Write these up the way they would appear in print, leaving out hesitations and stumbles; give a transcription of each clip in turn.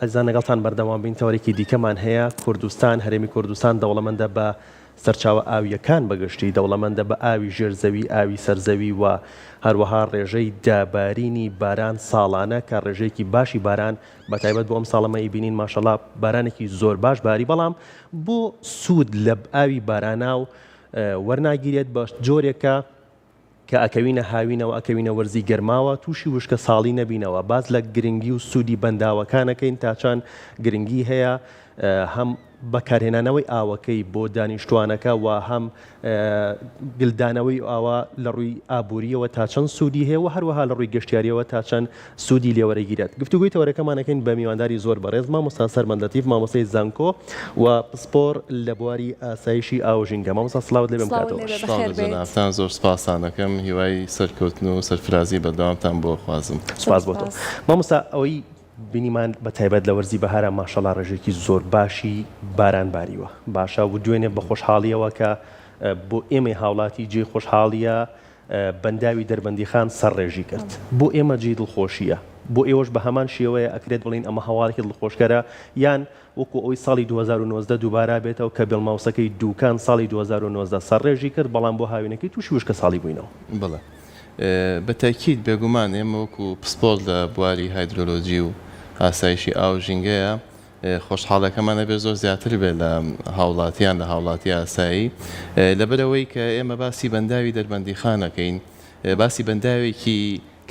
ئازیزان لەگەڵتان بەردەوام بین تەوەرێکی دیکەمان هەیە کوردستان هەرێمی کوردستان دەوڵەمەندە بە سەرچاوە ئاوییەکان بە گشتی دەوڵەمەندە بە ئاوی ژێر زەوی ئاوی سەر زەوی و هەروەها ڕێژەی دابارینی باران ساڵانە کە ڕێژەیەکی باشی باران بە تایبەت بۆ ئەم ساڵەمە ئیبینین ماشەڵا بارانێکی زۆر باش باری بەڵام بۆ سوود لە ئاوی باراناو وەرناگیرێت بە جۆرێکە کە ئەکەوینە هاوینەوە ئەکەوینە وەرزی گەرماوە تووشی وشکە ساڵی نەبینەوە باس لە گرنگی و سوودی بەنداوەکان ئەکەین تا چەند گرنگی هەیە هەم بەکارهێنانەوەی ئاوەکەی بۆ دانیشتوانەکە و هەم گلدانەوەی ئاوە لە ڕووی ئابووریەوە تا چەند سوودی هەیە و هەروەها لە ڕووی گەشتیاریەوە تا چەند سوودی لێوەرەگیرێت. گفتوگۆی تەوەرەکەمان ئەکەین بە میوانداری زۆر بەڕێز مامۆستا سەرمەند لەتیف مامۆستای زانکۆ و پسپۆر لە بواری ئاسایشی ئاو و ژینگە. مامۆستا سڵاوت لێبێ ئەم سڵاوت کاتەوەش. لێبێ سڵاو بەخێر لە بێیت. جەنابتان زۆر سپاستان ئەکەم هیوای سەرکەوتن و سەرفرازی بەردەوامتان بۆ خوازم. زۆر سپاس بۆ تۆ سپاس. مامۆستا ئەوەی بینیمان بە تایبەت لە وەرزی بەهارا ماشەڵا ڕێژەیەکی زۆر باشی باران باریوە باشە و دوێنێ بە خۆشحاڵیەوە کە بۆ ئێمەی هاوڵاتی جێی خۆشحاڵیە بەنداوی دەربەندیخان سەرڕێژی کرد. بۆ ئێمە جێی دڵخۆشییە. بۆ ئێوەش بە هەمان شێوەیە ئەکرێت بڵێین ئەمە هەواڵێکی دڵخۆشکەرە یان وەکو ئەوەی ساڵی 2019 دووبارە بێتەوە کە بێڵماوسەکەی دووکان ساڵی 2019 سەرڕێژی کرد بەڵام بۆ هاوینەکەی تووشی وشکەساڵی بووینەوە. بەڵێ بە تەئکید بێگومان ئێمە وەکو پسپۆڕ لە بواری هایدرۆلۆجی و ئاسایشی ئاو و ژینگەیە خۆشحاڵیەکەمان ئەبێ زۆر زیاتر بێت لە هاوڵاتیان لە هاوڵاتی ئاسایی لەبەرئەوەی کە ئێمە باسی بەنداوی دەربەندیخان ئەکەین باسی بەنداوێکی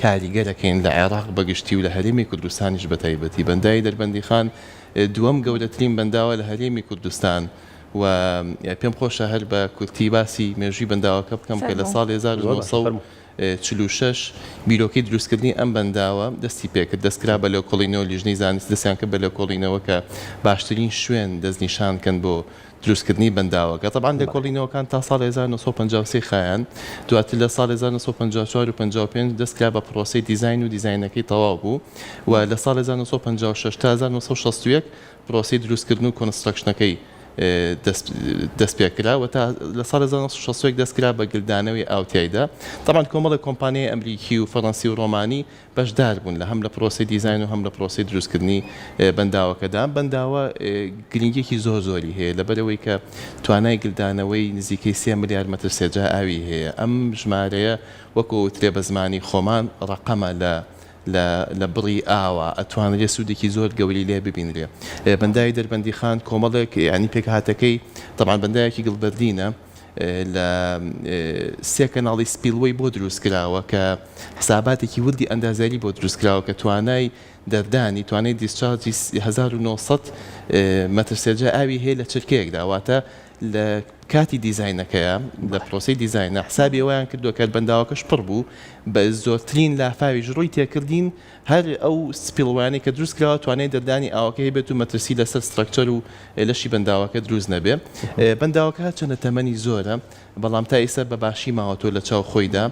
کاریگەر ئەکەین لە عێراق بەگشتی و لە هەرێمی کوردستانیش بەتایبەتی بەنداوی دەربەندیخان دووەم گەورەترین بەنداوە لە هەرێمی کوردستان و پێم خۆشە هەر بە کورتی باسی مێژووی بەنداوەکە بکەم کە لە فەرموو. ساڵی زۆر باشە 1900 فەرموو. 46 بیرۆکەی دروستکردنی ئەم بەنداوە دەستی پێکرد، دەستکرا بە لێکۆڵینەوە، لیژنەی زانستی دەستیان کرد بە لێکۆڵینەوە کە باشترین شوێن دەستنیشان کەن بۆ دروستکردنی بەنداوەکە، تەبعەن لێکۆڵینەوەکان تا ساڵی 1953 خایاند، دواتر لە ساڵی 1954 و 55 دەستکرا بە پرۆسەی دیزاین و دیزاینەکەی تەواو بوو و لە ساڵی 1956 تا 1961 پرۆسەی دروستکردن و construction ەکەی دەستپێکرا و تا لە ساڵی 1961 دەستکرا بە گلدانەوەی ئاو تیایدا. تەبعەن کۆمەڵێک کۆمپانیای ئەمریکی و فەرەنسی و ڕۆمانی بەشدار بوون لە هەم لە پرۆسەی دیزاین و هەم لە پرۆسەی دروستکردنی بەنداوەکەدا. ئەم بەنداوە گرنگییەکی زۆر زۆری هەیە لەبەرئەوەی کە توانای گلدانەوەی نزیکەی سێ ملیار مەتر سێجا ئاوی هەیە. ئەم ژمارەیە وەکو ئەوترێ بە زمانی خۆمان ڕەقەمە لە لە لە بڕی ئاوە ئەتوانرێ سوودێکی زۆر گەورەی لێ ببینرێ. بەنداوی دەربەندیخان کۆمەڵێک یانی پێکهاتەکەی تەبعەن بەنداوێکی گڵبەردینە لە سێ کەناڵی spillway بۆ دروست کراوە کە حساباتێکی وردی ئەندازیاری بۆ دروست کراوە کە توانای دەردانی توانای discharge ی 1900 مەتر سێجا ئاوی هەیە لە چرکەیەکدا واتە لە کاتی دیزاینەکەیا، لە پرۆسەی دیزاینە حسابی ئەوەیان کردووە کە بەنداوەکەش پڕ بوو، بە زۆرترین لافاویش ڕووی تێکردین، هەر ئەو spillway انەی کە دروست کراوە توانای دەردانی ئاوەکە هەبێت و مەترسی لەسەر structure و لەشی بەنداوەکە دروست نەبێ. بەنداوەکە هەرچەندە تەمەنی زۆرە، بەڵام تا ئیستا بە باشی ماوەتەوە لە چاو خۆیدا.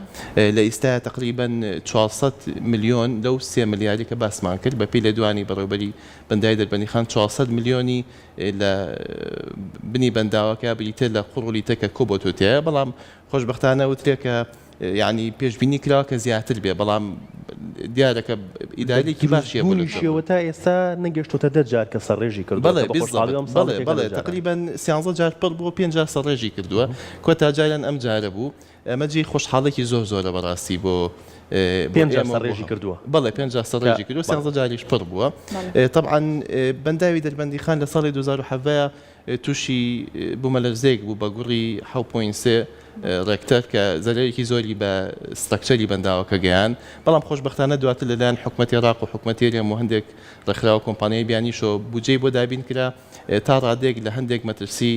لە ئیستایا تەقریبەن 400 ملیۆن لەو سێ ملیارەی کە باسمان کرد، بەپێی لێدوانی بەڕێوەبەری بەنداوی دەربەندیخان 400 ملیۆنی لە بنی بەنداوەکە بریتیە لە قوڕ و لیتە کە کۆبۆتەوە تیایە بەڵام خۆشبەختانە وترێ کە یعنی پێشبینی کراوە کە زیاتر بێ بەڵام دیارە کە ئیدارەیەکی باشی هەبوو لە دروستبوونیشیەوە تا ئێستا نەگەشتۆتە دە جار کە سەرڕێژی کردووە بەڵێ کە بە خۆشحاڵی بالضبط ئەم ساڵ بەڵێ یەکێکە بەڵێ لەو جارانە. تقریبا سیانزە جار پڕ بووە پێنج جار سەرڕێژی کردووە کۆتا جاریان ئەم جارە بوو ئەمە جێی خۆشحاڵێکی زۆر زۆرە بەڕاستی بۆ بۆ پێنج جار ئێمە و بۆ سەرڕێژی هەم کردووە بەڵێ پێنج جار کە سەرڕێژی کردووە بەڵێ. سیانزە جاریش پڕ بووە بەڵێ. تەبعەن بەنداوی دەربەندیخان لە ساڵی 2017 تووشی بوومەلەرزەیەک بوو بە گوڕی حەوت point سێ ڕێکتەر کە زەرەرێکی زۆری بە structure ی بەنداوەکە گەیاند بەڵام خۆشبەختانە دواتر لەلایەن حکومەتی عێراق و حکومەتی هەرێم و هەندێک ڕێکخراو و کۆمپانیای بیانیشەوە بودجەی بۆ دابین کرا تا ڕادەیەک لە هەندێک مەترسی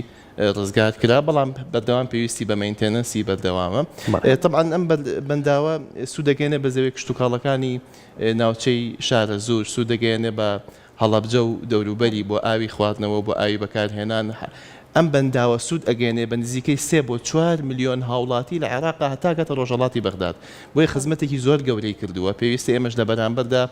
ڕزگار کرا، بەڵام بەردەوام پێویستی بە maintenance ی بەردەوامە. تەبعەن ئەم بەنداوە سوود دەگەیەنێ بە زەویە کشتوکاڵەکانی ناوچەی شارەزوور، سوود دەگەیەنێ بە هەڵەبجە و دەوروبەری بۆ ئاوی خواردنەوە و بۆ ئاوی بەکارهێنان. ئەم بەنداوە سوود ئەگەیەنێ بە نزیکەی سێ بۆ چوار ملیۆن هاوڵاتی لە عێراقا هەتا گاتە ڕۆژهەڵاتی بەغداد. بۆیە خزمەتێکی زۆر گەورەی کردووە، پێویستە ئێمەش لە بەرامبەردا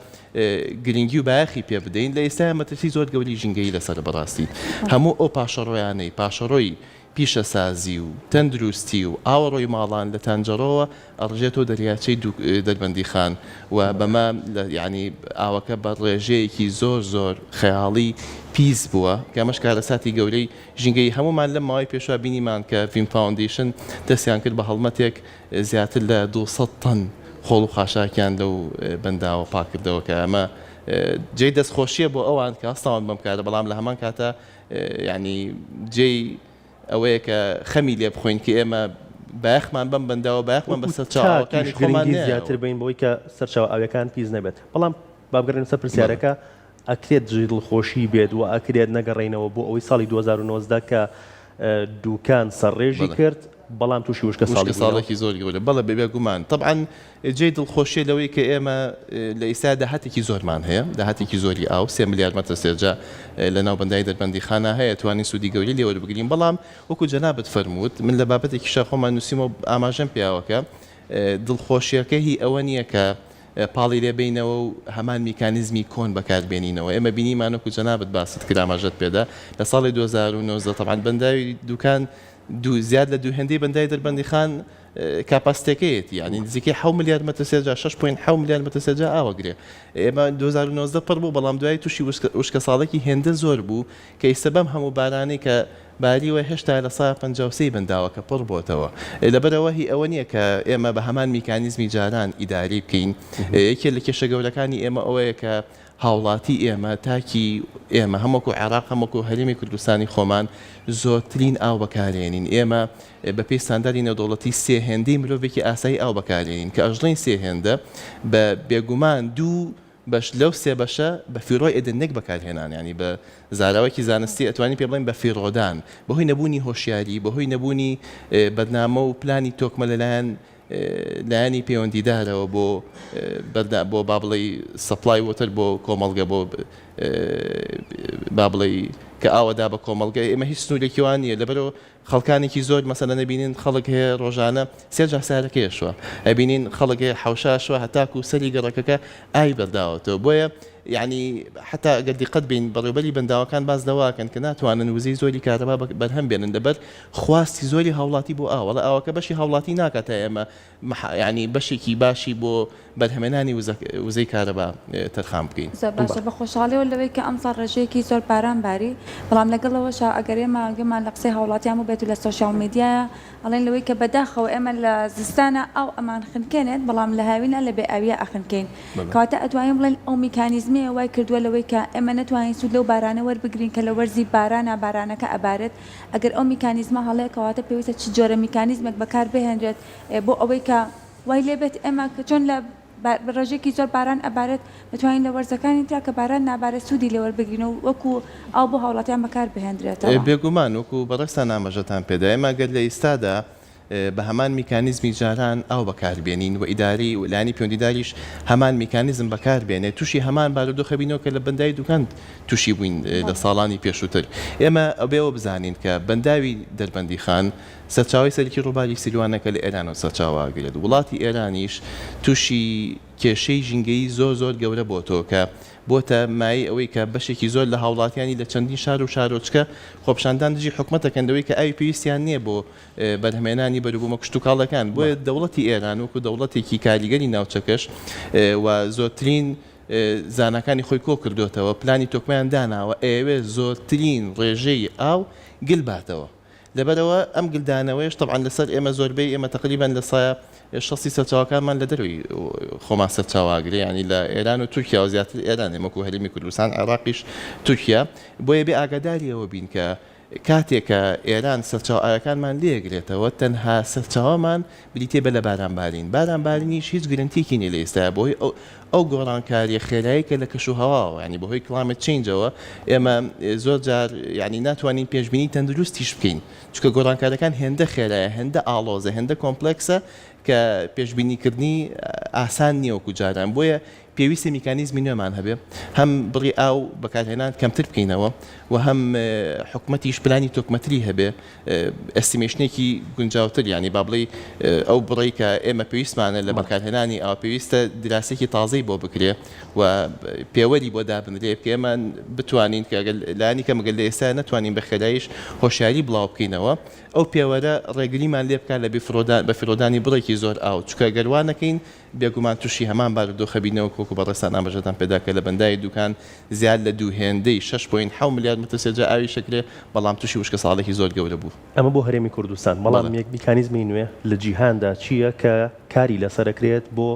گرنگی و بایەخی پێ بدەین، لە ئێستایا مەترسی زۆر گەورەی ژینگەیی لەسەرە بەڕاستی هەموو ئەو پاشەڕۆیانەی پاشەڕۆی. پیشەسازی و تەندروستی و ئاوەڕۆی ماڵان لە تانجەڕۆوە ئەڕژێتەوە دەریاچەی دەربەندیخان و بەمە یانی ئاوەکە بە ڕێژەیەکی زۆر زۆر خەیاڵی پیس بووە کە ئەمەش کارەساتی گەورەی ژینگەیی هەموومان لەم ماوەی پێشوە بینیمان کە ڤیم فاوندەیشن دەستیان کرد بە هەڵمەتێک زیاتر لە 200 تەن خۆڵ و خاشاکیان لەو بەنداوە پاکردەوە کە ئەمە جێی دەستخۆشیە بۆ ئەوان کە هەستاون بەم کارە بەڵام لە هەمان کاتە یانی جێی ئەوەیە کە خەمی لێ بخۆین کە ئێمە بایەخمان بەم بەنداوە بایەخمان بە وەکو سەرچاوەکانی تاکیش خۆمان گرنگی نەیاوە. زیاتر بەین بەوەی کە سەرچاوە ئاویەکان پیس نەبێت بەڵام با بگەڕێینەوە سەر بەڵێ. پرسیارەکە ئەکرێت جێی دڵخۆشی بێت و ئەکرێت نەگەڕێینەوە بۆ ئەوەی ساڵی 2019 کە دوکان سەرڕێژی بەڵێ. کرد بەڵام تووشی وشکە ساڵی وشکە بووینەوە؟ ساڵێکی زۆر گەورە بەڵێ بێگومان تەبعەن جێی دڵخۆشیە لەوەی کە ئێمە لە ئیستا داهاتێکی زۆرمان هەیە، داهاتێکی زۆری ئاو، سێ ملیار مەتر سێجا لە ناو بەنداوی دەربەندیخانا هەیە، توانین سوودی گەورەی لێ وەربگرین، بەڵام وەکو جەنابت فەرمووت، من لە بابەتێکیشا خۆمان نووسیمەوە ئاماژەم پێیاوە کە دڵخۆشیەکە هی ئەوە نییە کە پاڵی لێ بەینەوە و هەمان میکانیزمی کۆن بەکار بێنینەوە، ئێمە بینیمان وەکو جەنابت باست کرد ئاماژەت پێدا لە ساڵی 2019 تەبعەن بەنداوی دوکان دوو زیاد لە دوو هێندەی بەنداوی دەربەندیخان capacity ەکەیەتی یانی نزیکەی حەو ملیار مەتر سێجا شەش point حەو ملیار مەتر سێجا ئاو ئەگرێ ئێمە 2019 پڕ بوو بەڵام دوایی تووشی وشکە ساڵێکی هێندە زۆر بوو کە ئیستا بەم هەموو بارانەی کە باریوە هێشتا لە سا 53 بەنداوەکە پڕ بۆتەوە لەبەرئەوە هی ئەوە نییە کە ئێمە بە هەمان میکانیزمی جاران ئیداری بکەین یەکێ لە کێشە گەورەکانی ئێمە ئەوەیە کە هاوڵاتی ئێمە، تاکی ئێمە هەم وەکو عێراق هەم وەکو هەرێمی کوردستانی خۆمان زۆرترین ئاو بەکارێنین. ئێمە بەپێی ستانداردی نێودەوڵەتی سێ هێندەی مرۆڤێکی ئاسایی ئاو بەکارێنین. کە ئەژڵێین سێ هێندە بە بێگومان دوو بەش لەو سێ بەشە بە فیڕۆی ئەدەن نەک بەکارهێنان یانی بە زاراوەکی زانستی ئەتوانین پێ بڵێین بە فیڕۆدان بەهۆی نەبوونی هۆشیاری بەهۆی نەبوونی بەرنامە و پلانی تۆکمە لەلایەن لایەنی پەیوەندیدارەوە بۆ بەرنا بۆ با بڵێی supply water بۆ کۆمەڵگە بۆ با بڵێی کە ئاوە دا بە کۆمەڵگە ئێمە هیچ سنوورێکی وان نییە لەبەرەوە خەڵکانێکی زۆر مەسەلەن ئەبینین خەڵک هەیە ڕۆژانە سێ جار سارەکەی ئەشوا ئەبینین خەڵک هەیە حەوشە ئەشوا هەتاکوو سەری گەڕەکەکە ئاوی بەرداوەتەوە بۆیە یانی حەتا گەر دیقەت بین بەڕێوبەری بەنداوەکان باس لەوە ئەکەن کە ناتوانن وزەی زۆری کارەبا بەرهەم بێنن لەبەر خواستی زۆری هاوڵاتی بۆ ئاو ئەڵێ ئاوەکە بەشی هاوڵاتی ناکات تا ئێمە یانی بەشێکی باشی بۆ بەرهەمێنانی وزەی کارەبا تەرخان بکەین. زۆر باشە بە خۆشحاڵیەوە لەوەی کە ئەمساڵ ڕێژەیەکی زۆر باران باری بەڵام لەگەڵ ئەوەشا ئەگەر ئێمە گوێمان لە قسەی هاوڵاتیان بووبێت و لە سۆشیاڵ میدیایە ئەڵێن لەوەی کە بەداخەوە ئێمە لە زستانا ئاو ئەمان خنکێنێت بەڵام لە هاوینا لە بێ ئاوییا ئەخنکێین کەواتە ئەتوانین بڵێین ئەو میکانیزمەیە وای کردووە لەوەی کە ئێمە نەتوانین سوود لەو بارانە وەربگرین کە لە وەرزی بارانا بارانەکە ئەبارێت ئەگەر ئەو میکانیزمە هەڵەیە کەواتە پێویستە چ جۆرە میکانیزمێک بەکار بهێنرێت بۆ ئەوەی کە وای لێ بێت ئێمە کە چۆن لە ڕێژەیەکی زۆر باران ئەبارێت دەتوانین لە وەرزەکانی ترا کە باران نابارێت سوودی لێ وەربگرین و وەکو ئاو بۆ هاوڵاتیان بەکار بهێندرێتەوە. بێگومان وەکو بەڕێزتان ئاماژەتان پێدا ئێمە گەر لە ئیستادا بە هەمان میکانیزمی جاران ئاو بەکار بێنین و ئیدارەی و لایەنی پەیوەندیداریش هەمان میکانیزم بەکار بێنێت تووشی هەمان بارودۆخە بینەوە کە لە بەنداوی دوکان تووشی بووین لە ساڵانی پێشووتر. ئێمە ئەبێ ئەوە بزانین کە بەنداوی دەربەندیخان سەرچاوەی سەرەکی ڕووباری سیروانە کە لە ئێرانەوە سەرچاوە ئەگرێت. وڵاتی ئێرانیش تووشی کێشەی ژینگەیی زۆر زۆر گەورە بۆتەوە کە بۆتە مایەی ئەوەی کە بەشێکی زۆر لە هاوڵاتیانی لە چەندین شار و شارۆچکە خۆپیشاندان دژی حکومەت دەکەن لەوەی کە ئاوی پێویستیان نییە بۆ بەرهەمێنانی بەروبوومە کشتوکاڵەکان. بۆیە دەوڵەتی ئێران وەکو دەوڵەتێکی کاریگەری ناوچەکەش و زۆرترین زاناکانی خۆی کۆکردۆتەوە پلانی تۆکمەیان داناوە ئەیەوێت زۆرترین ڕێژەی ئاو گل باتەوە. لەبەرئەوە ئەم گلدانەوەیەش تەبعەن لەسەر ئێمە زۆربەی ئێمە تەقریبەن لە سایە شەستی سەرچاوەکانمان لە دەرەوەی خۆمان سەرچاوە ئەگرێ یانی لە ئێران و تورکیا و زیاتر ئێران ئێمە وەکو هەرێمی کوردستان عێراقیش تورکیا بۆیە بێ ئاگاداری ئەوە بین کە کاتێک کە ئێران سەرچاوە ئاوەکانمان لێگرێتەوە تەنها سەرچاوەمان بریتیە بە لە باران بارین باران بارینیش هیچ گرنتیەکی نیە لە ئێستایا بەهۆی ئەو ئەو گۆڕانکاریە خێرایەی کە لە کەش و هەواوە یانی بەهۆی climate change ەوە ئێمە زۆر جار یانی ناتوانین پێشبینی تەندروستیش بکەین چونکە گۆڕانکاریەکان هێندە خێرایە هێندە ئاڵۆزە هێندە complex ە کە پێشبینی کردنی ئاسان نیە وەکو جاران بۆیە پێویستە میکانیزمی نوێمان هەبێ هەم بڕی ئاو بەکارهێنان کەمتر بکەینەوە و هەم حکومەتیش پلانی تۆکمەتری هەبێ estimation ێکی گونجاوتر یانی با بڵێی ئەو بڕەی کە ئێمە پێویستمانە لە بەکارهێنانی ئاو پێویستە دراسەیەکی تازەی. بۆ بکرێ و پێوەری بۆ دابنرێ کە ئێمە بتوانین کە گەر لایەنی کەم گەر لە ئێستا نەتوانین بە خێراییش هۆشیاری بڵاو بکەینەوە ئەو پێوەرە ڕێگریمان لێ بکات لە بەفیڕۆدانی بڕێکی زۆر ئاو چونکە گەر وا نەکەین بێگومان توشی هەمان بارودۆخە بینەوە وەکو بەڕێزتان ئاماژەتان پێدا کە لە بەنداوی دوکان زیاد لە دوو هێندەی شەش point حەوت ملیار مەتر سێجا ئاوی شەکرێ بەڵام توشی وشکەساڵێکی زۆر گەورە بوو. ئەمە بۆ هەرێمی کوردستان، بەڵام یەک میکانیزمی نوێ لە جیهاندا چییە کە کاری لەسەر ئەکرێت بۆ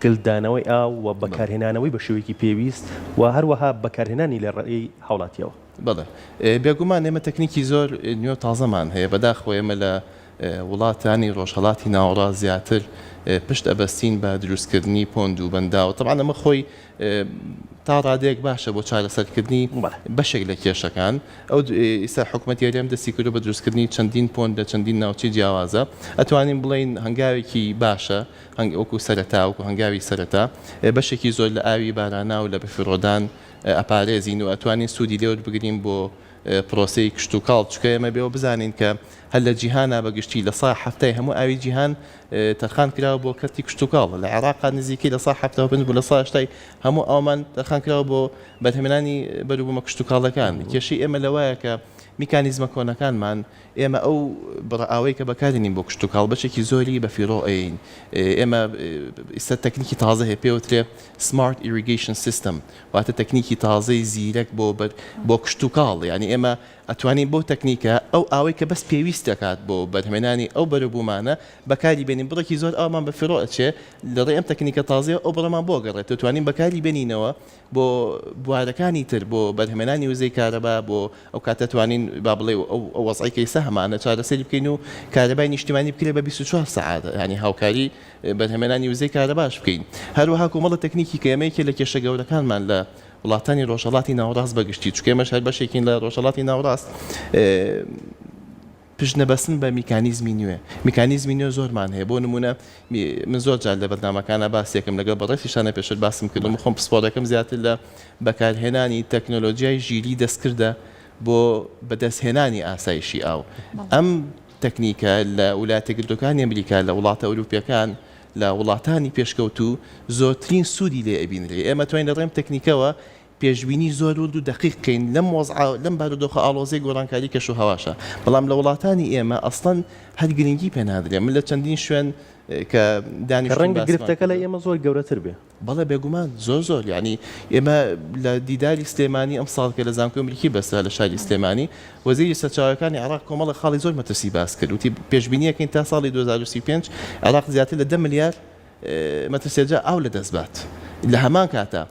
گلدانەوەی ئاو و بەکارهێنانەوەی بە شێوەیەکی پێویست و هەروەها بەکارهێنانی لە ڕێی هاوڵاتییەوە؟ بەڵێ بێگومان ئێمە تەکنیکی زۆر نوێ و تازەمان هەیە، بەداخەوە ئێمە لە وڵاتانی ڕۆژهەڵاتی ناوەڕاست زیاتر پشت ئەبەستین بە دروستکردنی pond و بەنداو، تەبعەن ئەمە خۆی تا ڕادەیەک باشە بۆ چارەسەرکردنی بەشێک لە کێشەکان، ئەو ئیستا حکومەتی هەرێم دەستی کردووە بە دروستکردنی چەندین pond لە چەندین ناوچەی جیاوازە، ئەتوانین بڵێین هەنگاوێکی باشە وەکو سەرەتا وەکو هەنگاوی سەرەتا بەشێکی زۆر لە ئاوی باراناو لە بەفیڕۆدان ئەپارێزین و ئەتوانین سوودی لێوەربگرین بۆ پرۆسەی کشتوکاڵ، چونکە ئێمە بێ ئەوە بزانین کە هەر لە جیهانا بە گشتی لە سا حەفتای هەموو ئاوی جیهان تەرخان کراوە بۆ کەرتی کشتوکاڵ، لە عێراقا نزیکەی لە سا 75 بۆ لە سا هەشتای هەموو ئاومان تەرخان کراوە بۆ بەرهەمهێنانی بەروبوومە کشتوکاڵەکان. کێشەی ئێمە لەوایە کە میکانیزمە کۆنەکانمان ئێمە ئەو بڕە ئاوەی کە بەکاردێنین بۆ کشتوکاڵ بەشێکی زۆری بە فیڕۆ ئەیەین. ئێمە ئیستا تەکنیکی تازە هەیە پێوترێ Smart Irrigation System واتە تەکنیکی تازەی زیرەک بۆ بەر بۆ کشتوکاڵ یانی ئێمە ئەتوانین بەو تەکنیکە ئەو ئاوەی کە بەس پێویست دەکات بۆ بەرهەمێنانی ئەو بەروبوومانە بەکاری بێنین بڕێکی زۆر ئاومان بە فیڕۆ ئەچێ لە ڕێی ئەم تەکنیکە تازەیە ئەو بڕەمان بۆ ئەگەڕێتەوە توانین بەکاری بێنینەوە بۆ بوارەکانی تر بۆ بەرهەمێنانی وزەی کارەبا بۆ ئەو کاتە توانین با بڵێ ئەو ئەو وەزعەی کە ئیستا هەمانە چارەسەری بکەین و کارەبای نیشتیمانی بکرێ بە 24 سەعات یانی هاوکاری بەرهەمێنانی وزەی کارەباش بکەین. هەروەها کۆمەڵە تەکنیکی کە ئێمە یەکێ لە کێشە گەورەکانمان لە وڵاتانی ڕۆژهەڵاتی ناوەڕاست بە گشتی، چونکە ئێمەش هەر بەشێکین لە ڕۆژهەڵاتی ناوەڕاست، پشت نەبەستن بە میکانیزمی نوێ. میکانیزمی نوێ زۆرمان هەیە. بۆ نموونە من زۆر جار لە بەرنامەکانا باسێکم لەگەڵ بەڕێزیشتانە پێشتر باسم کردووە، من خۆم پسپۆڕەکەم زیاتر لە بەکارهێنانی تەکنۆلۆجیای ژیری دەستکردە بۆ بەدەستهێنانی ئاسایشی ئاو. ئەم تەکنیکە لە ولایەتەکگرتووەکانی ئەمریکا، لە وڵاتە ئەوروپییەکان، لە وڵاتانی پێشکەوتوو زۆرترین سوودی لێ ئەبینرێ. ئێمە توانین لە ڕێم تەکنیکەوە پێشبینی زۆر ورد و دەقیق کەین لەم وەزعە، لەم بارودۆخە ئاڵۆزەی گۆڕانکاری کەش و هەواشە. بەڵام لە وڵاتانی ئێمە ئەسڵەن هەر گرنگی پێ نادرێ. من لە چەندین شوێن کە دانیشتووم ڕەنگە باسمان گرفتەکە لای ئێمە زۆر گەورەتر بێ. بەڵێ بێگومان زۆر زۆر یانی ئێمە لە دیداری سلێمانی ئەمساڵ کە لە زانکۆی ئەمریکی بەسترا لە شاری سلێمانی وەزیری سەرچاوەکانی عێراق کۆمەڵێک خاڵی زۆر مەترسی باس کرد وتی پێشبینی ئەکەین تا ساڵی 2035 عێراق زیاتر لە 10 ملیار مەتر سێجا ئاو لەدەست بات لە هەمان کاتا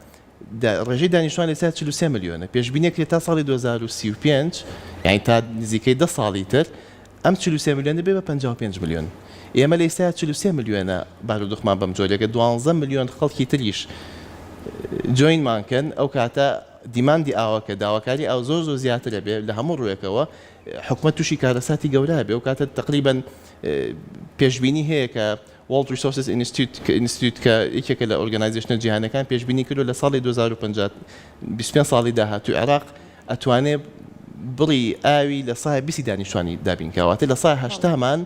ڕێژەی دانیشتوان لە ئێستا 43 ملیۆنە پێشبینی ئەکرێت تا ساڵی 2035 یانی تا نزیکەی 10 ساڵی تر ئەم 43 ملیۆنە بێ بە 55 ملیۆن. ئێمە لە ئیستایا 43 ملیۆنە بارودوخمان بەم جۆرە گەر دوانزە ملیۆن خەڵکی تریش join مان کەن ئەو کاتە demand ی ئاوەکە داواکاری ئاو زۆر زۆر زیاتر ئەبێ لە هەموو ڕووێکەوە حکومەت تووشی کارەساتی گەورە ئەبێ ئەو کاتە تەقریبەن پێشبینی هەیە کە World Resources Institute کە یەکێکە لە organization ە جیهانیەکان پێشبینی کردووە لە ساڵی 2050 25 ساڵی داهاتوو عێراق ئەتوانێ بڕی ئاوی لە سای بیستی دانیشتوانی دابین کا واتە لە سای هەشتامان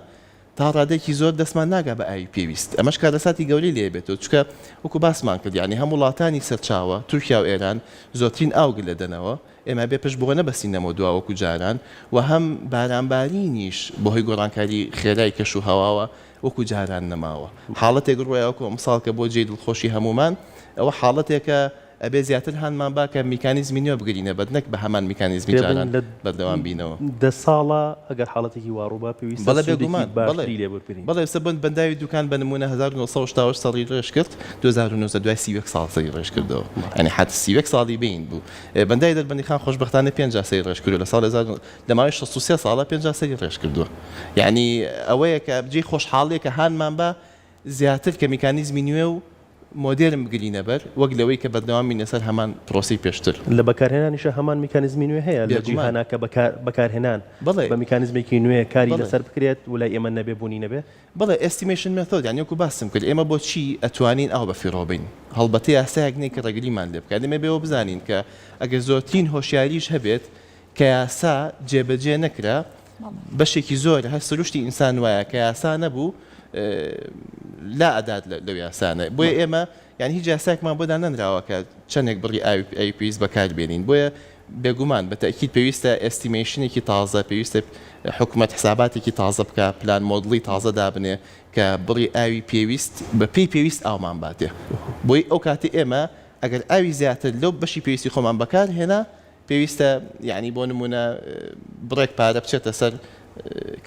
تا ڕادەیەکی زۆر دەستمان ناگا بە ئاوی پێویست ئەمەش کارەساتی گەورەی لێ بێتەوە چونکە وەکو باسمان کرد یانی هەم وڵاتانی سەرچاوە تورکیا و ئێران زۆرترین ئاو گلە دەنەوە ئێمە بێ پشت بۆ نەبەستین لەمەو دوا وەکو جاران و هەم بارانبارینیش بەهۆی گۆڕانکاری خێرای کەش و هەواوە وەکو جاران نەماوە. حاڵەتێک ڕوویا وەکو ئەمساڵ کە بۆ جێی دڵخۆشی هەموومان، ئەوە حاڵەتێکە ئەبێ زیاتر هانمان با کە میکانیزمی نوێ بگرینە بەر نەک بە هەمان میکانیزمی جاران بەردەوام بینەوە. دە ساڵە ئەگەر حاڵەتێکی وا ڕووبا پێویستە بەڵێ بێگومان سوودێکی بەڵێ باشتری لێ وەربگرین. بەڵێ ئێستا بەند بەنداوی دوکان بە نموونە 1988 سەری ڕێژ کرد 2019 دوای 31 ساڵ سەری ڕێژ کردەوە یانی حەت 31 ساڵی بەین بوو بەنداوی دەربەندیخان خۆشبەختانە پێنج جار سەری ڕێژ کردووە لە ساڵی لە ماوەی 63 ساڵە پێنج جار سەری ڕێژ کردووە یانی ئەوەیە کە جێی خۆشحاڵیە کە هانمان با زیاتر کە میکانیزمی نوێ و مۆدێرن بگرینە بەر وەک لەوەی کە بەردەوام بین لەسەر هەمان پرۆسەی پێشتر. لە بەکارهێنانیشا هەمان میکانیزمی نوێ هەیە لە جیهانا کە بەکارهێنان بە میکانیزمێکی نوێ کاری لەسەر بکرێت و لای ئێمە نەبێ بوونی نەبێ؟ بەڵێ estimation method یانی وەکو باسم کرد ئێمە بۆچی ئەتوانین ئاو بەفیڕۆ بەین هەڵبەتە یاسایەک نیە کە ڕێگریمان لێ بکات ئێمە بێ ئەوە بزانین کە ئەگەر زۆرترین هۆشیاریش هەبێت کە یاسا جێبەجێ نەکرا بەشێکی زۆر هەر سروشتی ئینسان وایە کە یاسا نەبوو لا ئەدات لەو یاسانە بۆیە ئێمە. یانی هیچ یاسایەکمان بۆ دانەنراوە کە چەندێک بڕی ئاوی ئاوی پێویست بەکار بێنین بۆیە بێگومان بە تەئکید پێویستە estimation ێکی تازە پێویستە حکومەت حساباتێکی تازە بکا پلان مۆدڵی تازە دابنێ کە بڕی ئاوی پێویست بە پێی پێویست ئاومان باتێ بۆی ئەو کاتی ئێمە ئەگەر ئاوی زیاتر لەو بەشی پێویستی خۆمان بەکار هێنا پێویستە یانی بۆ نمونە بڕێک پارە بچێتە سەر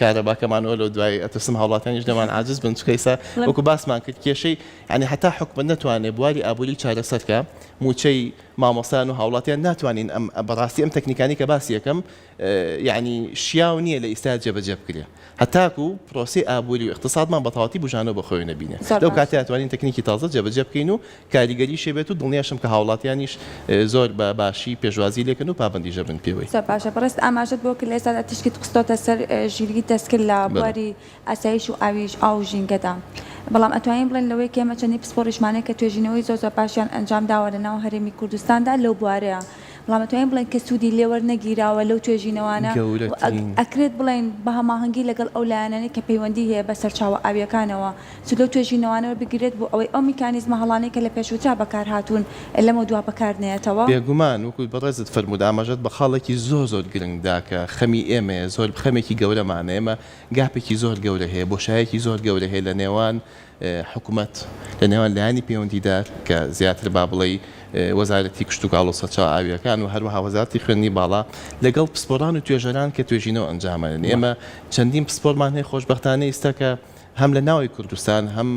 کارەباکەمانەوە لەو دوای ئەترسم هاوڵاتیانیش لێمان عاجز بن چونکە ئیستا وەکو باسمان کرد کێشەی یانی هەتا حکومەت نەتوانێ بواری ئابووری چارەسەر کە مووچەی مامۆستایان و هاوڵاتیان ناتوانین ئەم بەڕاستی ئەم تەکنیکانی کە باسی یەکەم یانی شیاو نییە لە ئیستا جێبەجێ بکرێ. هەتاکو پرۆسەی ئابوری و ئیقتسادمان بە تەواوەتی بوژانەوە بە خۆیەوە نەبینێ لەو کاتەیا توانین تەکنیکی تازە جێبەجێ بکەین و کاریگەریشی بێت و دڵنیاشم کە هاوڵاتیانیش زۆر بە باشی پێشوازی لێکەن و پابەندیش ئەبن پێوەی. زۆر باشە بەڕێزت ئاماژەت بەوە کرد لە ئێستادا تیشکت خستۆتە سەر ژیریی دەستکرد لە بواری ئاسایش و ئاویش ئاو و ژینگەدا بەڵام ئەتوانین بڵێین لەوەی کە ئێمە چەندین پسپۆڕیشمان هەیە کە توێژینەوەی زۆر زۆر باشیان ئەنجام داوە لە ناو هەرێمی کوردستاندا لەو بوارەیا بەڵام ئەتوانین بڵێین کە سوودی لێ وەرنەگیراوە لەو توێژینەوانە و گەورەترین. ئەکرێت بڵێین بە هەماهەنگی لەگەڵ ئەو لایەنانەی کە پەیوەندی هەیە بە سەرچاوە ئاوییەکانەوە سوود لەو توێژینەوانە وەربگیرێت بۆ ئەوەی ئەو میکانیزمە هەڵانەی کە لە پێشووترا بەکارهاتوون لەمەودوا بەکار نەیەتەوە. بێگومان وەکو بەڕێزت فەرمووت ئاماژەت بە خاڵێکی زۆر زۆر گرنگ دا کە خەمی ئێمەیە زۆر خەمێکی گەورەمانە ئێمە gap ێکی زۆر گەورە هەیە بۆشایەکی زۆر گەورە هەیە لە نێوان حکومەت لە نێوان لایەنی پەیوەندیدار کە زیاتر با بڵێی وەزارەتی کشتوکاڵ و سەرچاوە ئاوییەکان و هەروەها وەزارەتی خوێندنی باڵا لەگەڵ پسپۆڕان و توێژەران کە توێژینەوە ئەنجام ئەدەن. ئێمە چەندین پسپۆڕمان هەیە خۆشبەختانە ئیستا کە هەم لە ناوەوەی کوردستان هەم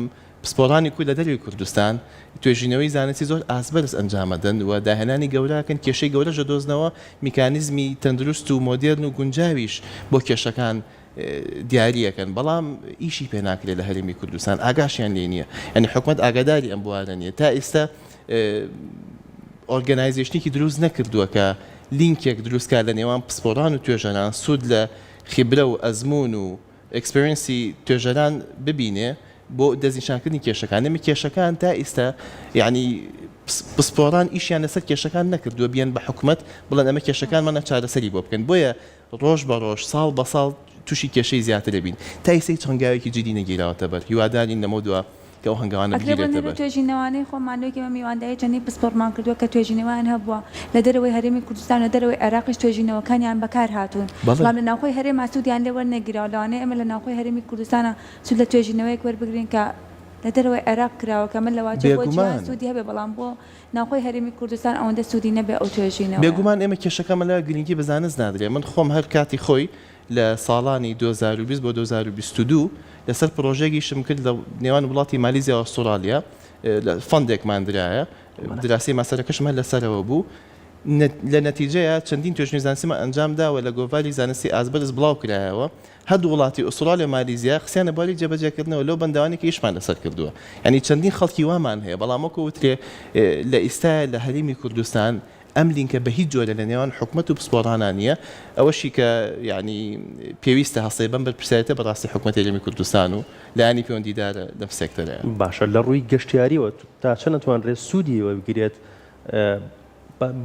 پسپۆڕانی کورد لە دەرەوەی کوردستان توێژینەوەی زانستی زۆر ئاستبەرز ئەنجام ئەدەن و داهێنانی گەورە ئەکەن کێشەی گەورەش ئەدۆزنەوە میکانیزمی تەندروست و مۆدێرن و گونجاویش بۆ کێشەکان دیاری ئەکەن بەڵام ئیشی پێ ناکرێت لە هەرێمی کوردستان ئاگاشیان لێ نییە یعنی حکومەت ئاگاداری ئەم بوارە نییە تا ئێستا organization ێکی دروست نەکردووە کە لینکێک دروستکە لە نێوان پسپۆران و توێژەران سوود لە خیبرە و ئەزمون و experience ی توێژەران ببینێ بۆ دەستنیشانکردنی کێشەکان ئێمە کێشەکان تا ئیستا یعنی پسپۆران ئیشیان لەسەر کێشەکان نەکردووە بیان بە حکومەت بڵێن ئەمە کێشەکانمانە چارەسەری بۆ بکەن بۆیە ڕۆژ بە ڕۆژ، ساڵ بە ساڵ تووشی کێشەی زیاتر دەبین. تا ئیستا هیچ هەنگاوێکی جیدی نەگیراوەتە بەر. هیوادارین لەمەودوا کە ئەو هەنگاوانە ئەکرێ بۆ بگیرێتە نەرۆ بەر. توێژینەوانەی خۆمان لۆ ئێمە میوانداری چەندین پسپۆڕمان کردووە کە توێژینەوەیان هەبووە لە دەرەوەی هەرێمی کوردستان و دەرەوەی عێراقیش توێژینەوەکانیان بەکار هاتوون بەڵێ. بەڵام لە ناوخۆی هەرێما سوودیان لێ وەرنەگیراوە لەوانەیە ئێمە لە ناوخۆی هەرێمی کوردستانا سوود لە توێژینەوەیەک وەربگرین کە لە دەرەوەی عێراق کراوە کە من لەواچێ بۆ جیهان بێگومان. سوودی هەبێ بەڵام بۆ ناوخۆی هەرێمی کوردستان ئەوەندە سوودی نەبێ ئەو توێژینەوەیە. بێگومان ئێمە کێشەکەمان لەوەیە گرنگی بە زانست نادرێ، من خۆم هەر کاتی خۆی لە ساڵانی 2020 بۆ 2022 لەسەر پڕۆژەیەک ئیشم کرد لە نێوان وڵاتی مالیزیا و ئوستوڕالیا fund ێکمان درایە دراسەی ماستەرەکەشم هەر لەسەرەوە بوو لە نەتیجەیا چەندین توێژینەوەی زانستیمان ئەنجام دا و لە گۆڤاری زانستی ئاستبەرز بڵاو کرایەوە هەردوو وڵاتی ئوستڕالیا و مالیزیا خستیانە بواری جێبەجێکردنەوە لەو بەنداوانەی کە ئیشمان لەسەر کردووە. یانی چەندین خەڵکی وامان هەیە، بەڵام وەکو وترێ لە ئیستایا لە هەرێمی کوردستان ئەم لینکە بە هیچ جۆرێ لە نێوان حکومەت و پسپۆڕانا نییە. ئەوەشی کە یانی پێویستە هەستێ بەم بەرپرسیارێتیە بەڕاستی حکومەتی هەرێمی کوردستان و لایەنی پەیوەندیدارە لەم سێکتەرەیە. باشە لە ڕووی گەشتیاریەوە تا چەند ئەتوانرێت سوودی وەربگیرێت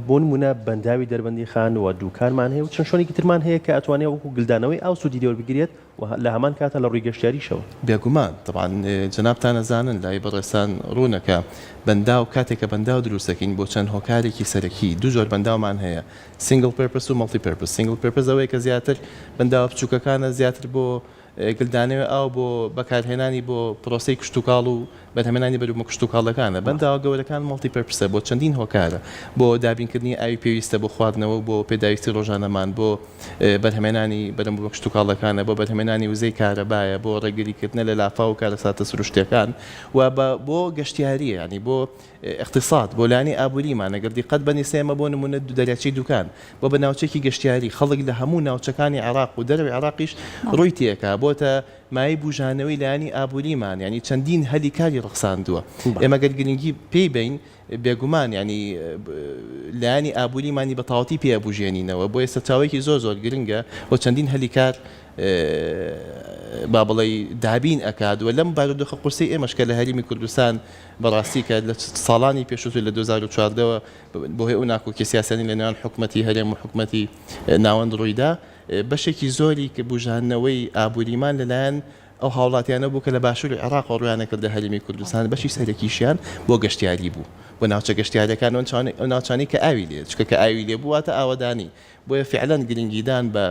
بۆ نموونە بەنداوی دەربەندیخان و دووکانمان هەیە و چەند شوێنێکی ترمان هەیە کە ئەتوانێ وەکو گلدانەوەی ئاو سوودی لێوەربگیرێت و لە هەمان کاتا لە ڕووی گەشتیاریشەوە. بێگومان، تەبعەن جەنابتان ئەزانن لای بەڕێزتان ڕوونە کە بەنداو کاتێک کە بەنداو دروست دەکەین بۆ چەند هۆکارێکی سەرەکی دوو جۆر بەنداومان هەیە single purpose و multi purpose single purpose ئەوەیە کە زیاتر بەنداوە بچووکەکانە زیاتر بۆ گلدانەوەی ئاو بۆ بەکارهێنانی بۆ پرۆسەی کشتوکاڵ و بەرهەمهێنانی بەروبوومە کشتوکاڵەکانە. بەنداوە گەورەکان multi purpose ە بۆ چەندین هۆکارە، بۆ دابینکردنی ئاوی پێویستە بۆ خواردنەوە و بۆ پێداویستی ڕۆژانەمان، بۆ بەرهەمهێنانی بەرەمبوومە کشتوکاڵەکانە، بۆ بەرهەمهێنانی وزەی کارەبایە، بۆ ڕێگریکردنە لە لافاو و کارەساتە سروشتییەکان و بۆ گەشتیارییە یانی بۆ ئیقتیساد، بۆ لایەنی ئابووریمان، ئەگەر دیقەت بەن ئیستا ئێمە بۆ نموونە دەریاچەی دوکان بۆ بە ناوچەیەکی گەشتیاری، خەڵک لە هەموو ناوچەکانی عێراق و دەرەوەی عێراقیش ڕووی تێکا، بۆتە مایەی بوژانەوەی لایەنی ئابووریمان، یانی چەندین هەلی کاری ڕەخساندووە، ئێمە گەر گرنگی پێی بەین بێگومان یانی لایەنی ئابووریمانی بە تەواوەتی پێ ئەبوژێنینەوە، بۆیە سەرچاوەیەکی زۆر زۆر گرنگە و چەندین هەلی کار با بڵێی دابین ئەکات و لەم بارودۆخە قورسەی ئێمەش کە لە هەرێمی کوردستان بەڕاستی کە لە ساڵانی پێشووتر لە 2014 وە بەهۆی ئەو ناکۆکیە سیاسیانەی لە نێوان حکومەتی هەرێم و حکومەتی ناوەند ڕوویدا بەشێکی زۆری بوژاندنەوەی ئابووریمان لەلایەن. ئەو هاوڵاتیانە بوو کە لە باشووری عێراقەوە ڕوویانە کردە هەرێمی کوردستان، بەشی سەرەکیشیان بۆ گەشتیاری بوو، بۆ ناوچە گەشتیاریەکان و ئەو ناوچانەی کە ئاوی لێیە، چونکە کە ئاوی لێ بوو واتە ئاوەدانی، بۆیە فیعلەن گرنگیدان بە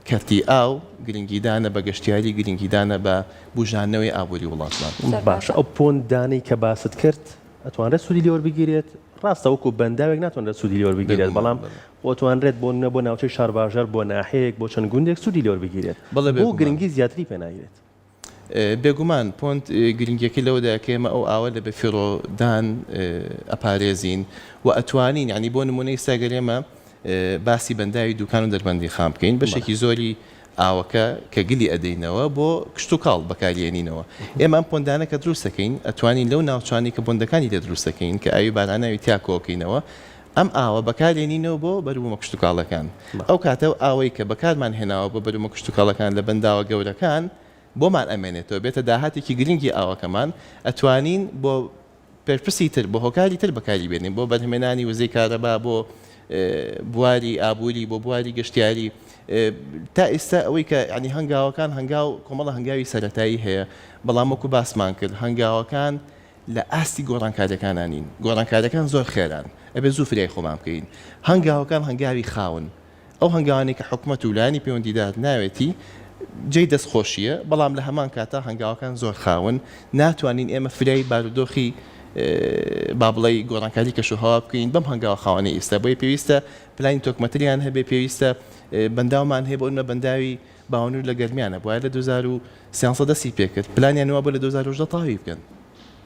کەرتی ئاو، گرنگیدانە بە گەشتیاری، گرنگیدانە بە بوژاندنەوەی ئابووری وڵاتمان. باشە ئەو پۆندانەی کە باست کرد ئەتوانرێت سوودی لێ وەربگیرێت؟ ڕاستە وەکو بەنداوێک ناتوانرێت سوودی لێ وەربگیرێت، بەڵام ئەتوانرێت بۆ نمونە بۆ ناوچەی شارباژێڕ بۆ ناحیەیەک بۆ چەند گوندێک سوودی لێ وەربگیرێت، بۆ گرنگی زیاتری پێ ناگرێت؟ بێگومان پۆند گرنگیەکەی لەوەدایە کە ئێمە ئەو ئاوە لە بەفیڕۆدان ئەپارێزین و ئەتوانین یانی بۆ نمونە ئیستا گەر ئێمە باسی بەنداوی دوکان و دەربەندیخان بکەین بەشێکی زۆری ئاوەکە کە گلی ئەدەینەوە بۆ کشتوکاڵ بەکاریێنینەوە ئێمە ئەم پۆندانە کە دروست دەکەین ئەتوانین لەو ناوچانەی کە پۆندەکانی لێ دروست دەکەین کە ئاوی باراناوی تیا کۆکەینەوە ئەم ئاوە بەکارێنینەوە بۆ بەروبوومە کشتوکاڵەکان. ئەو کاتە ئەو ئاوەی کە بەکارمان هێناوە بۆ بەروبوومە کشتوکاڵەکان لە بەنداوە گەورەکان بۆمان ئەمێنێتەوە، بێتە داهاتێکی گرنگی ئاوەکەمان، ئەتوانین بۆ purpose ی تر، بۆ هۆکاری تر بەکاری بێنین، بۆ بەرهەمێنانی وزەی کارەبا، بۆ بواری ئابووری، بۆ بواری گەشتیاری. تا ئیستا ئەوەی کە یانی هەنگاوەکان هەنگاو کۆمەڵە هەنگاوی سەرەتایی هەیە، بەڵام وەکو باسمان کرد هەنگاوەکان لە ئاستی گۆڕانکاریەکانا نین، گۆڕانکاریەکان زۆر خێران، ئەبێ زوو فریای خۆمان بکەوین، هەنگاوەکان هەنگاوی خاون، ئەو هەنگاوانەی کە حکومەت و لایەنی پەیوەندیدار ناوێتی جێی دەست خۆشیە، بەڵام لە هەمان کاتا هەنگاوەکان زۆر خاون، ناتوانین ئێمە فریای بارودۆخی با بڵێی گۆڕانکاری کەشوهەوا بکەین بەم هەنگاوە خاوانەی ئیستا، بۆیە پێویستە پلانی تۆکمەتریان هەبێ، پێویستە بەنداومان هەیە بۆ نمونە بەنداوی باوەنور لە گەرمیانە بوایە لە 2013 دەستی پێکرد پلانیان وابوو لە 2018 تەواوی بکەن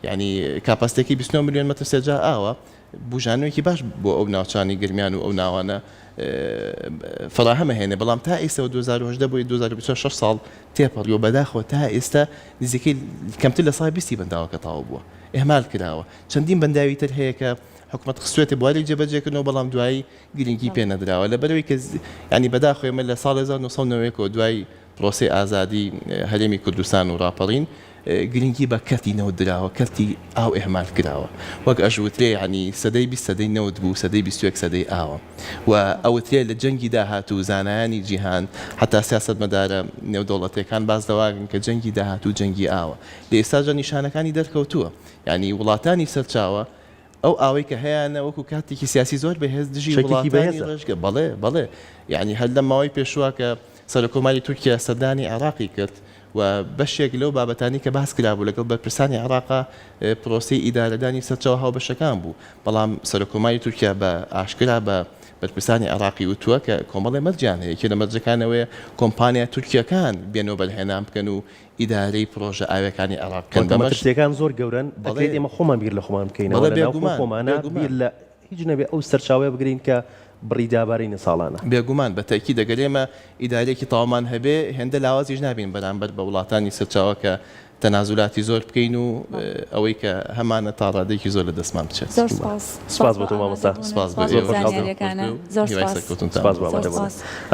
یعنی capacity ەکەی 29 ملیۆن مەتر سێجا ئاوە بوژانەوەیەکی باش بۆ ئەو ناوچانی گەرمیان و ئەو ناوانە فەراهەمە هێنێ بەڵام تا ئێستا 2018 بۆی 2026 ساڵ تێپەڕیوە بەداخەوە تا ئێستا نزیکەی کەمتر لە سای بیستی بەنداوەکە تەواو بووە ئیهمال کراوە چەندین بەنداوی تر هەیە کە حکومەت خستوێتە بواری جێبەجێکردنەوە بەڵام دوایی گرنگی پێ نەدراوە لەبەرئەوەی کە یانی بەداخەوە ئێمە لە ساڵی 1991 ەوە دوای پرۆسەی ئازادی هەرێمی کوردستان و ڕاپەڕین گرنگی بە کەرتی نەوت دراوە کەرتی ئاو ئیهمال کراوە وەک ئەژوترێ یانی سەدەی 20 سەدەی نەوت بوو سەدەی 21 سەدەی ئاوە و ئەوترێ لە جەنگی داهاتوو زانایانی جیهان حتا سیاسەتمەدارە نێودەوڵەتیەکان باس لەوەکەن کە جەنگی داهاتوو جەنگی ئاوە لە ئێستادا نیشانەکانی دەرکەوتووە یانی وڵاتانی سەرچاوە ئەو ئاوەی کە هەیانە وەکو کارتێکی سیاسی زۆر بەهێز دژی چەکێکی وڵاتانی بەهێزە. ڕێژگە بەڵێ بەڵێ یانی هەر لەم ماوەی پێشووە کە سەرۆککۆماری تورکیا سەردانی عێراقی کرد و بەشێک لەو بابەتانەی کە باس کرابوو لەگەڵ بەرپرسانی عێراقا پرۆسەی ئیدارەدانی سەرچاوە هاوبەشەکان بوو بەڵام سەرۆککۆماری تورکیا بە ئاشکرا بە بەرپرسانی عێراقی وتووە کە کۆمەڵێ مەرجیان هەیە یەکێ لە مەرجەکان ئەوەیە کۆمپانیا تورکییەکان بێن وەبەرهێنان بکەن و ئیدارەی پڕۆژە ئاویەکانی عێراق بکەن واتە بەمەش مەترسیەکان زۆر گەورەن، بەڵێ ئەکرێت ئێمە خۆمان بیر لە خۆمان بکەینەوە بەڵێ لە ناوخۆی بێگومان خۆمانا بێگومان. بیر لە هیچ نەبێ ئەو سەرچاوەیە بگرین کە بڕی دابارینە ساڵانە. بێگومان بە تەئکید ئەگەر ئێمە ئیدارەیەکی تەواومان هەبێ هێندە لاوازیش نابین بەرامبەر بە وڵاتانی سەرچاوە کە تەنازولاتی زۆر بکەین و ئەوەی کە هەمانە تا ڕادەیەکی زۆر لە دەستمان بچێت. زۆر سپاس سپاس بۆ تۆ مامۆستا. سپاس بۆ زۆر ئێوەش زانیاریەکانە زۆر زۆر هیوای سپاس سەرکەوتنتان سپاس بۆ زۆر ئامادەبوونت. سپاس.